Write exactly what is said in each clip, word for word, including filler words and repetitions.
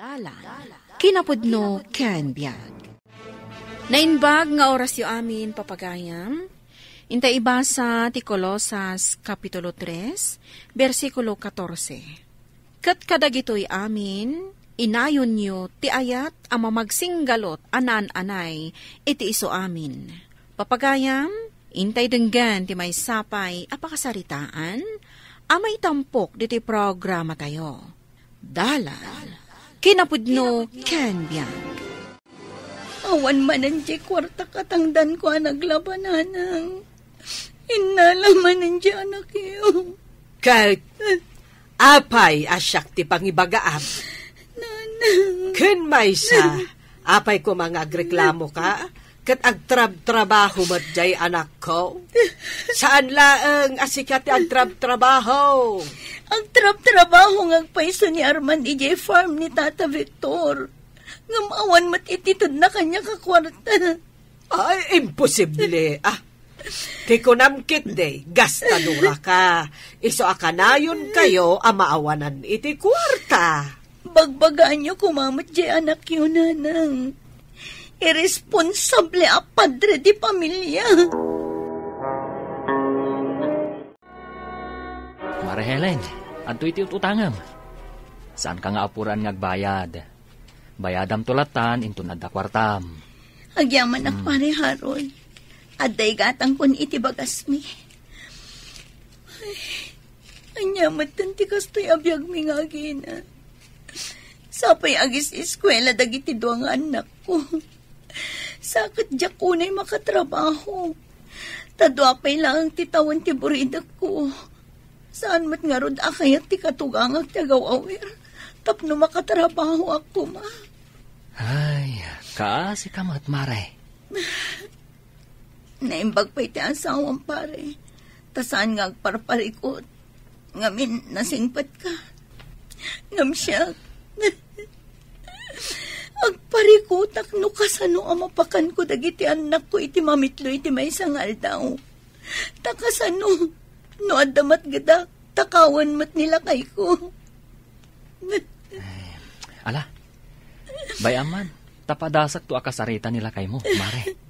Dalan, kinapudno ken biag. Naimbag nga orasyo amin, papagayam. Inta ibasa ti Colosas, Kapitulo tres, bersikulo katorse. Ket kadagitoy amin, inayonyo ti ayat a mamagsinggalot a naan-anay iti isu amin. Papagayam, intay denggen ti maysa pay a pakasaritaan a maitampok ditoy programatayo. Dalan, kinapudno ken biag. Awan manen diay kuarta katangdanko a naglabananang. Innala manen diay anakyo. Ket apay a siak ti pangibagaam? Nanang. Ken maysa, apay koma nga agreklamoka? Ket agtrabtrabaho met diay anakko? Saan laeng a sika ti agtrabtrabaho. Agtrabtrabaho nga agpayso ni Arman idiay farm ni Tata Victor. Ngem awan met iti tedna kaniak a kuarta. Ay, imposible, ah. Ti kunam ketdi, gastadoraka. Isu a kanayonkayo a maawanan iti kuarta. Bagbagaanyo koma met diay anakyo, nanang. Irresponsable a padre di pamilia. Mare Helen, adtoy ti ut-utangem. Saanka nga apuran nga agbayad. Bayadamto lattan inton adda kuartam. Agyamanak, Hmm. Pare Harold. Adda igatangkon iti bagasmi. Ay, ania metten ti kastoy a biagmi nga agina. Sapay agis-eskuela dagiti dua nga annakko. Sa ket diak unay makatrabaho. Ta dua pay laeng ti tawen ti buridekko. Saan met ngarud a kayat ti katugangak ti agaw-awir tapno makatrabahoak koma. Ay, kaasika met, Mare. Naimbag pay ti asawam, pare, ta saan nga agparparikut. Ngamin, nasingpetka. Ngem siak, agparikutak no kasano a mapakanko dagiti annakko iti mamitlo iti maysa nga aldaw. Ta kasano, no adda matgedak, takawan met ni lakayko. Eh, ala, bay-am man, ta padasakto a kasarita ni lakaymo, Mare.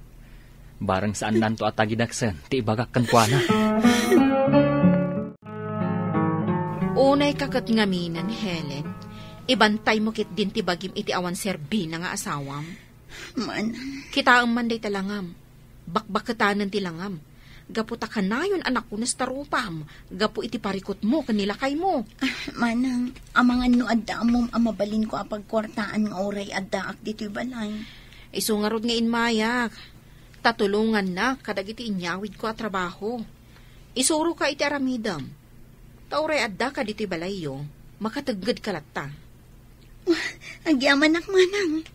Bareng saannanto a tagidaksen ti ibagak kenkuana. Unayka ket ngaminen, Helen, ibantaymo ketdin ti bagim iti awan serbina nga asawam. Manang. Kitaem man dayta langam. Bakbaketanen ti langam. Gapu ta kanayon a nakunes ta rupam gapu iti parikutmo ken ni lakaymo. Ah, manang, amangan no adda ammom a mabalinko a pagkuartaan nga uray addaak ditoy balay. Isu ngarud nga immayak, ta tulongannak kadagiti inyawidko a trabaho. Isuroka iti aramidem. Ta uray addaka ditoy balayyo, makateggedka latta. Agyamanak, manang.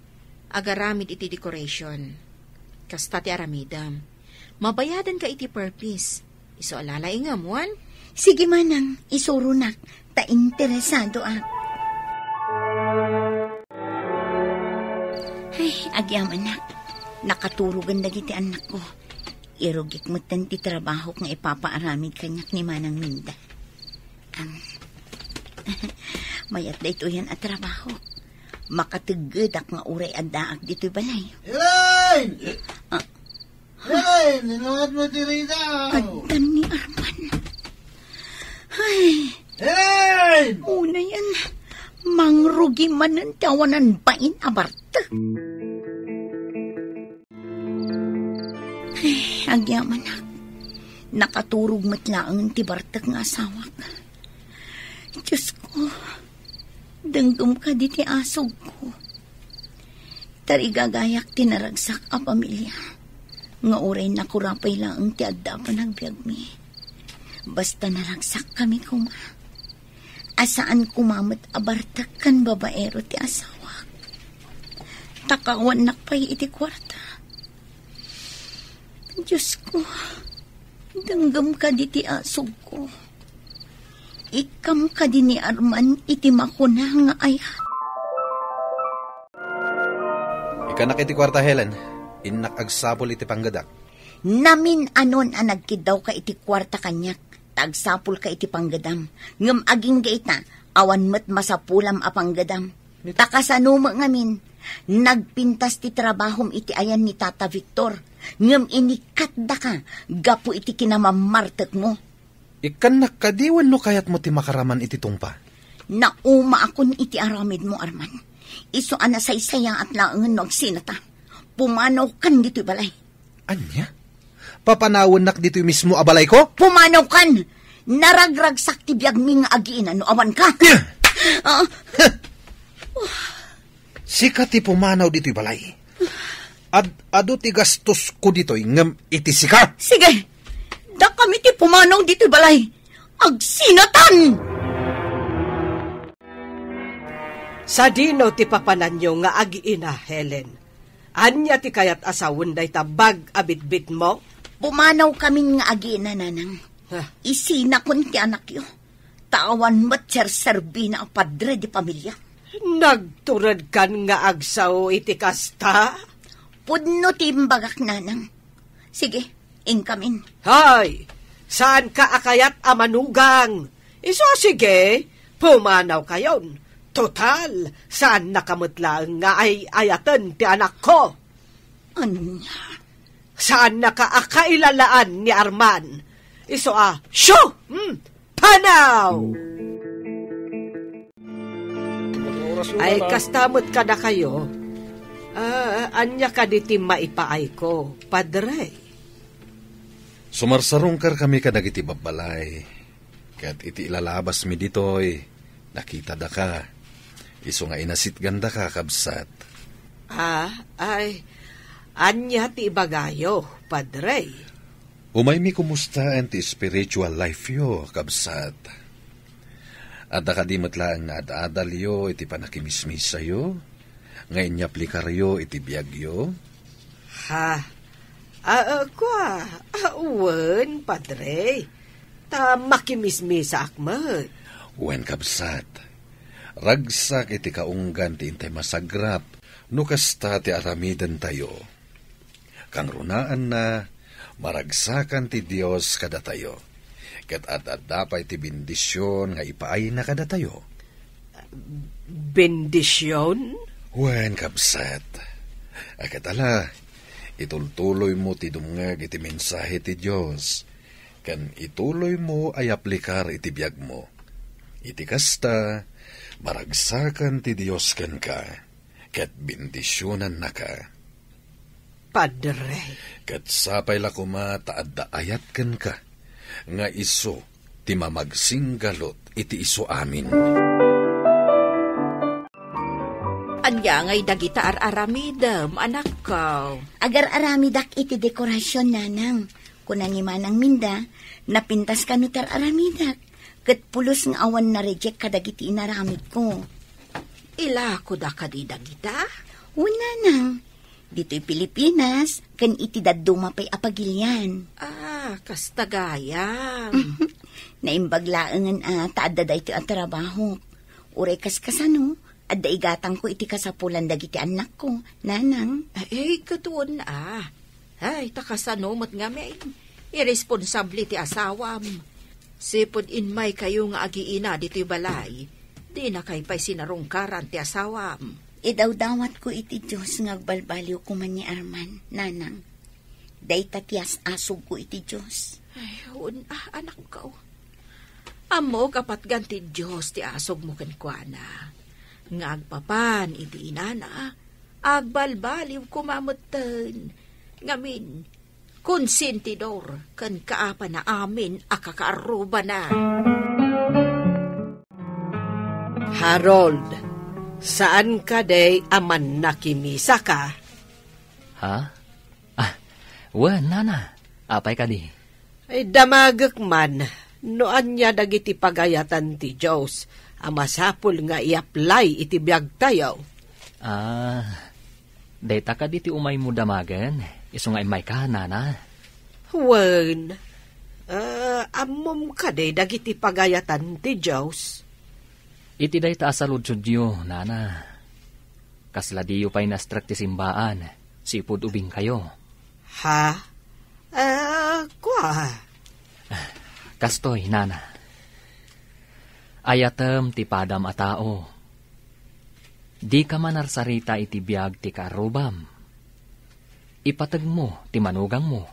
Agaramid iti decoration. Kasta ti aramidem. Mabayadanka iti per piece. Isu a lalaingem, wen? Sige, manang, isuronak, ta interesadoak. Ay, agyamanak. Nakaturogen dagiti annakko. Irugik metten ti trabahok nga ipapaaramid kaniak ni Manang Minda. Am, mayat daytoyen a trabaho. Makateggedak nga uray addaak ditoy balay. Elaine! Ah. Elaine, inuwat mo ti ridaw! Addan ni Arman. Ay. Elaine! Unayen, mangrugi manen ti awanan bain a bartek. Ay, agyamanak. Nakaturog met laeng ti bartek nga asawak. Diosko, denggem kadi ti asugko. Tarigagayak ti naragsak a pamilia nga uray nakurapay laeng ti adda a panagbiagmi. Basta naragsak kami koma. A saan koma met a bartek ken babaero ti asawak. Takawannak pay iti kuarta. Diosko, denggem kadi ti asugko. Ikkam kadi ni Arman iti makuna nga ayat. Ikkanak iti kuarta, Helen. Innak agsapul iti panggedak. Namin-anon a nagkiddawka iti kuarta kaniak, ta agsapulka iti panggedam. Ngem agingga ita, awan met masapulam a panggedam. Ta kasano met ngamin, nagpintas ti trabahom iti ayan ni Tata Victor, ngem inikkatdaka gapu iti kinamammartekmo. Ikkannak kadi wenno kayatmo ti makaraman iti tungpa? Naumaakon iti aramidmo, Arman. Isu a nasaysayaat laengen no agsinata. Pumanawkan ditoy balay. Ania? Papanawennak ditoy mismo a balayko? Pumanawkan! Naragragsak ti biagmi nga agiina no awanka. Ah, Sika ti pumanaw ditoy balay. Ad-adu ti gastosko ditoy ngem iti sika. Sige, dakami ti pumanaw ditoy balay. Agsinatan! Sadino ti papananyo nga agiina, Helen? Ania ti kayat a sawen dayta bag a bitbitmo? Pumanawkamin nga agiina, Nanang. Ah. Isinakon ti anakyo. Ta awan met serserbina a padre di pamilia. Nagturedkan nga agsao iti kasta? Pudno ti imbagak, Nanang. Sige, inkamin. Hay! Saanka a kayat a manugang? Isu a sige, pumanawkayon. Total, saannaka met laeng nga ay-ayaten ti anakko. Ania? Saannaka a kailalaan ni Arman. Isu a, shoo! Hmm, panaw! Ay, kasta met kadakayo. Ah, ania kadi ti maipaayko, Padre? Sumarsarungkarkami kadagiti babbalay. Ket iti ilalabasmi ditoy, nakitadaka. Isu nga inasitgandaka, kabsat. Ah, ay, ania ti ibagayo, Padre? Umaymi kumustaen ti spiritual life-yo, kabsat. Adda kadi met laeng nga ad-adalyo iti panakimismisayo nga inyaplikaryo iti biagyo? Ha? Ah, ah, kua, ah, wen, Padre. Ta makimismisaak met. Wen, kabsat. Ragsak iti kaunggan ti intay masagrap no kasta ti aramidentayo. Kangrunaanna, maragsakan ti Dios kadatayo, ket ad-adda pay ti bendision nga ipaayna kadatayo. Bendision? Wen, kabsat. A, ket ala, itultuloymo ti dumngeg iti mensahe ti Dios, ken ituloymo a yaplikar iti biagmo. Iti kasta, maragsakan ti Dios kenka, ket bendisionannaka. Padre. Ket sapay la koma ta adda ayat kenka, nga isu ti mamagsinggalut iti isu amin. Ania ngay dagita ar-aramidem, anakko? Agar-aramidak iti dekorasyon, Nanang. Kuna ni Manang Minda, napintas kano ti ar-aramidak. Ket pulos nga awan na-reject kadagiti inaramidko. Ilakoda kadi dagita? Wen, Nanang. Ditoy Pilipinas, ken iti dadduma pay a pagilian. Ah, kasta gayam. Naimbag laengen a ta adda daytoy a trabaho. Uray kaskasano, adda igatangko iti kasapulan dagiti annakko, Nanang. Ay, ket wen a. Ay, ta kasano met ngamin? Irresponsable ti asawam. Sipud immaykayo nga agiina ditoy balay, dinakay pay sinarungkaran ti asawam. Idawdawatko iti Dios nga agbalbaliw koma ni Arman, Nanang. Dayta ti as-asugko iti Dios. Ay, wen a, anakko. Ammok a patgan ti Dios ti asugmo kenkuana. Nga agpapan iti inana, agbalbaliw koma metten. Ngamin, konsentidor ken kaapana amin a kakaarrubana. Harold, saan kadi a mannakimisaka? Ha? Ah, wen, Nana. Apay kadi? Ay, damagek man no ania dagiti pagayatan ti Dios a masapul nga i-apply iti biagtayo. Ah, dayta kadi ti umaymo damagen, isu nga immayka, Nana? Wen, ah, ammom kadi dagiti pagayatan ti Dios? Iti dayta a saludsodyo, Nana, kasla diyo pay nastrek ti simbaan, sipud ubingkayo. Ha? Ah, kua? Kastoy, Nana. Ayatem ti padam a tao. Dika manarsarita iti biag ti kaarrubam. Ipategmo ti manugangmo.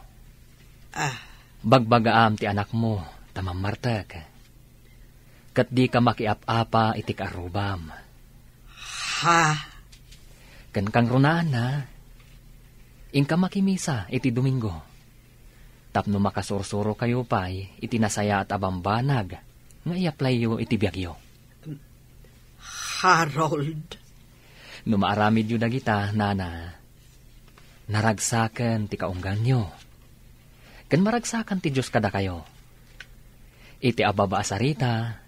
Ah. Bagbagaam ti anakmo ta mammartek. Ket dika makiap-apa iti kaarrubam. Ha? Ken kangrunaan, inka makimisa iti Domingo. Tapno makasursurokayo pay iti nasayaat a bambanag nga i-applyyo iti biagyo. Harold. No maaramidyo dagita, nana, naragsaken ti kaungganyo. Ken maragsakan ti Dios kadakayo. Iti ababa a sarita,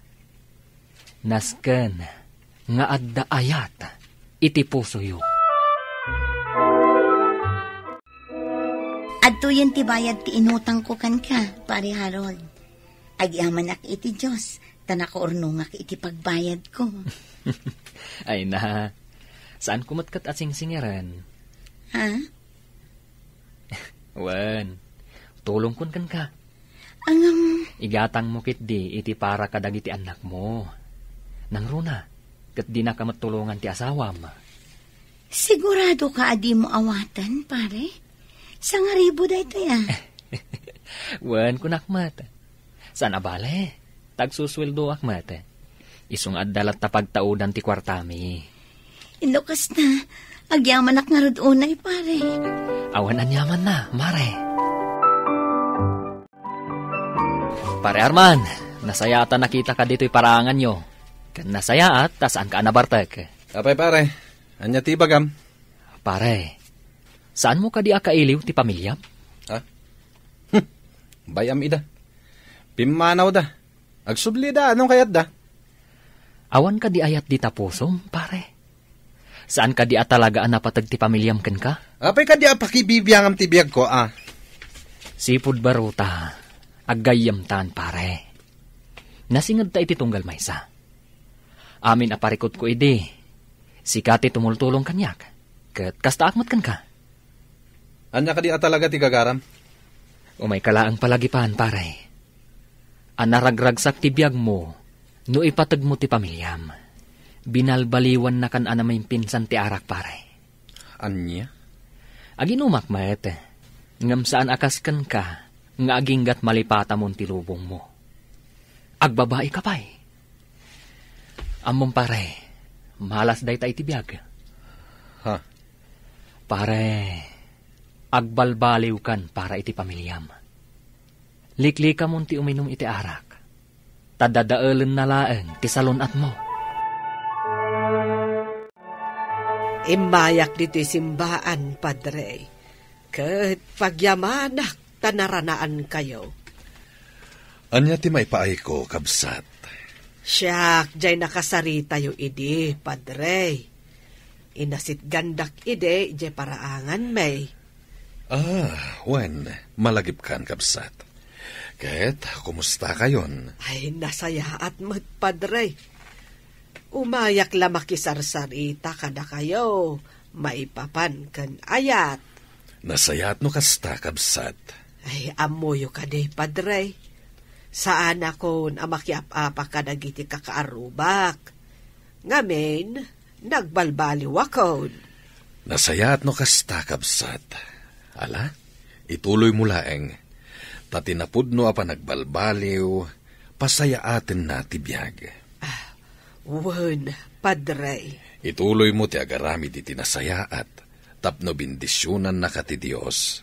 nasken nga adda ayat iti pusoyo. Adtoyen ti bayad ti inutangko kenka, Pare Harold. Agyamanak iti Dios, ta nakaurnongak iti pagbayadko. Ay na, saanko met ket a singsingeren. Ha? Wen, tulongkon kenka. Ngem, igatangmo ketdi iti para kadagiti annakmo. Nangruna, ket dinaka met tulongan ti asawam. Siguradoka a dimo awaten, pare? Sangaribu daytoy, a. Wen, kunak met. Saan a bale, tagsusueldoak met. Isu nga adda latta pagtaudan ti kuartami. No kasta, agyamanak ngarud unay, pare. Awan aniamanna, mare. Pare Arman, nasayaat a nakitaka ditoy paraanganyo. Ken nasayaat ta saanka a nabartek. Apay, pare, ania ti ibagam? Pare, saanmo kadi a kailiw ti pamiliam? Ha? Hm, bay-am ida. Pimmanawda. Agsublida, anong kayatda? Awan kadi ayat dita pusom, pare? Saan kadi a talaga a napateg ti pamiliam kenka? Apay kadi a pakibibiangam ti biagko, a? Sipud baruta, aggayyemtan, pare. Nasingedta iti tunggal maysa. Amin a parikutko idi, sika ti tumultulong kaniak, ket kastaak met kenka. Ania kadi a talaga ti gagaram? Umayka laeng palagipan, pare. A naragragsak ti biagmo no ipategmo ti pamiliam. Binalbaliwannakan a namainpinsan ti arak, pare. Ania? Aginumak met, ngem saan a kas kenka nga aginggat malipatamon ti lubongmo. Agbabaika pay. Ammom, pare, malas dayta iti biag. Ha? Pare, agbalbaliwkan para iti pamiliam. Liklikamon ti uminum iti arak, ta dadaelenna laeng ti salun-atmo. Immayak ditoy simbaan, Padre, ket pagyamanak ta naranaankayo. Ania ti maipaayko, kabsat? Siak, jay nakasaritayo idi, Padre. Inasitgandak idi, jay paraanganmi. Ah, wen, malagipkan, kabsat. Ket, kumustakayon? Ay, nasayaat met, Padre. Umayak la makisarsarita kadakayo, maipapan ken ayat. Nasayaat no kasta, kabsat. Ay, ammoyo kadi, Padre. Saanakon a makiap-apa kadagiti kakaarrubak. Ngamin, nagbalbaliwakon. Nasayaat no kasta, kabsat. Ala, ituloymo laeng. Ta ti napudno a panagbalbaliw, pasayaatenna ti biag. Ah, wen, Padre. Ituloymo ti agaramid iti nasayaat, tapno bendisionannaka ti Dios.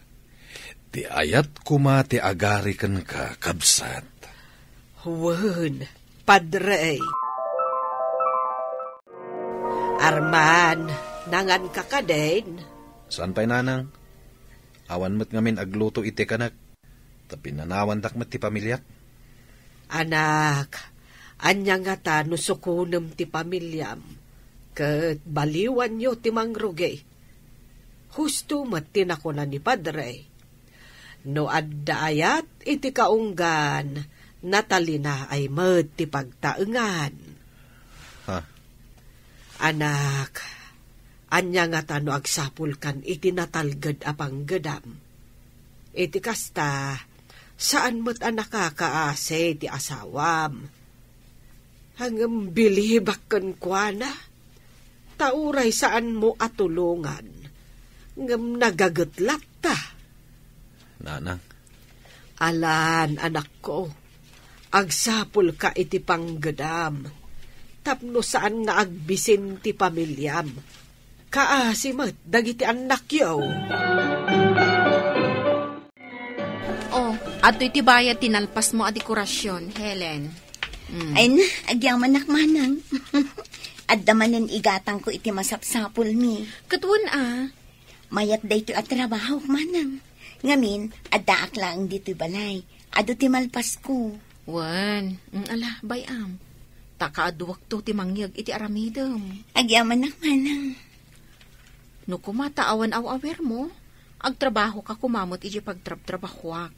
Ti ayat koma ti agari kenka, kabsat. Wen, Padre. Arman, nanganka kadin? Saan pay, nanang? Awan met ngamin agluto iti kanek. Ta pinanawandak met ti pamiliak. Anak, ania ngata no sukonem ti pamiliam, ket baliwanyo ti mangrugi? Husto met ti nakuna ni Padre. No adda ayat iti kaunggan, natalinaay met ti pagtaengan. Ha? Anak, ania ngata no agsapulkan iti natalged a panggedam? Iti kasta, saan met a nakakaasi ti asawam. Ngem bilibak kenkuana. ta uray saanmo a tulongan, ngem nagaget latta. Nanang. Alan, anakko, agsapulka iti panggedam, tapno saan nga agbisin ti pamiliam. Kaasi met dagiti annakyo. Oh, adtoy ti bayad ti nalpasmo a dekorasyon, Helen. Mm. Ay na, agyamanak manang. Adda manen igatangko iti masapsapulmi. Ket wen a. Mayat daytoy a trabahok manang. Ngamin, addaak laeng ditoy balay. Adu ti malpasko. Wen, mm, ala, bay-am. Ta kaaduakto ti mangyeg iti aramidem. Agyamanak manang. No koma ta awan aw-awirmo, agtrabahoka koma met idiay pagtrabtrabahoak.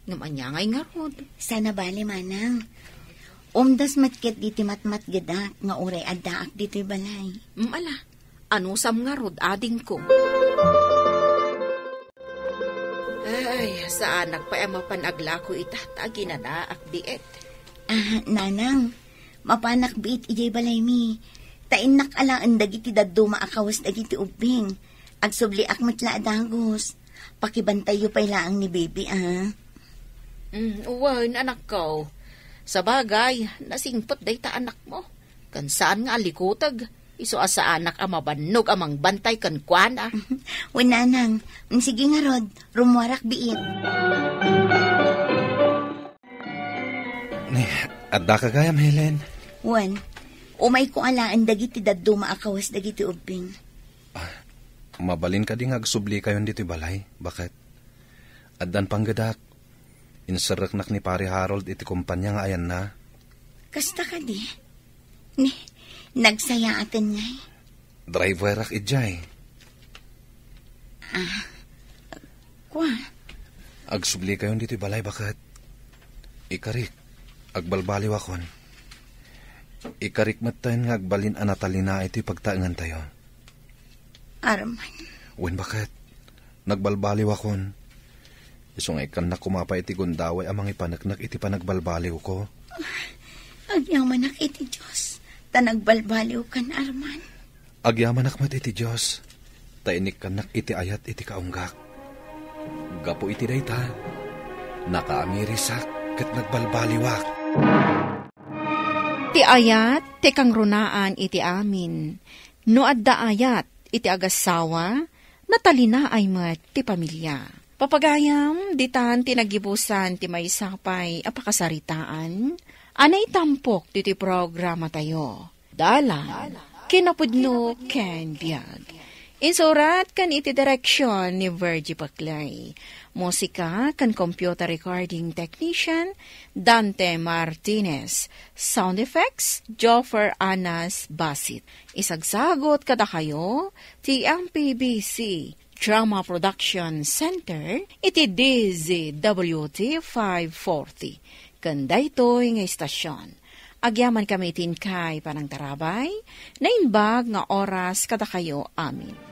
Ngem ania ngay ngarud? Saan a bale, manang. Umdas met ket diti matmatgedak nga uray addaak ditoy balay. Mm, ala, anusam ngarud, adingko? Ay, saanak pay a mapan aglako ita, ta aginanaak biit. Ah, nanang, mapanak biit idiay balaymi. Ta innak alaen dagiti dadduma a kawes dagiti ubbing. Agsubliak met la a dagus. Pakibantayyo pay laeng ni baby, ah. Mm, wen, anakko. Sabagay, nasingpet dayta anakmo. Ken saan nga alikuteg, isu a saanak a mabannog a mangbantay kenkuana. Wen, nanang. Mm, sige ngarud, rummuarak biit. Ni, addaka gayam, Helen? Wen, umayko alaen dagiti dadduma a kawes dagiti ubbing. Ah, mabalin kadi nga agsublikayon ditoy balay, baket? Addan panggedak. Inserreknak ni Pare Harold iti kompania nga ayanna. Kasta kadi? Ni, nagsayaaten ngay? Driverak idiay. Ah, kua? Agsublikayon ditoy balay, baket? Ikarik, agbalbaliwakon. Ikarik metten nga agbalin a natalinaay ti pagtaengantayo. Arman. Wen, baket? Nagbalbaliwakon. Isu nga ikkannak koma pay iti gundaway a mangipaneknek iti panagbalbaliwko. Agyamanak iti Dios, ta nagbalbaliwkan, Arman. Agyamanak met iti Dios, ta inikkannak iti ayat iti kaunggak. Gapu iti dayta, nakaamirisak ket nagbalbaliwak. Ti ayat, ti kangrunaan iti amin. No adda ayat iti agassawa, natalinaay met ti pamilia. Papagayam, ditan ti nagibusan ti maysa pay a pakasaritaan a naitampok ditoy programatayo. Dalan, kinapudno ken biag. Insurat ken iti direksion ni Virgie Paclay. Musika ken computer recording technician, Dante Martinez. Sound effects, Joffer Anas Basit. Isagsagot kadakayo ti M P B C Drama Production Center iti D Z W T five forty. Ken daytoy nga istasion, agyamankami iti inkay panangtarabay, naimbag nga oras kadakayo amin.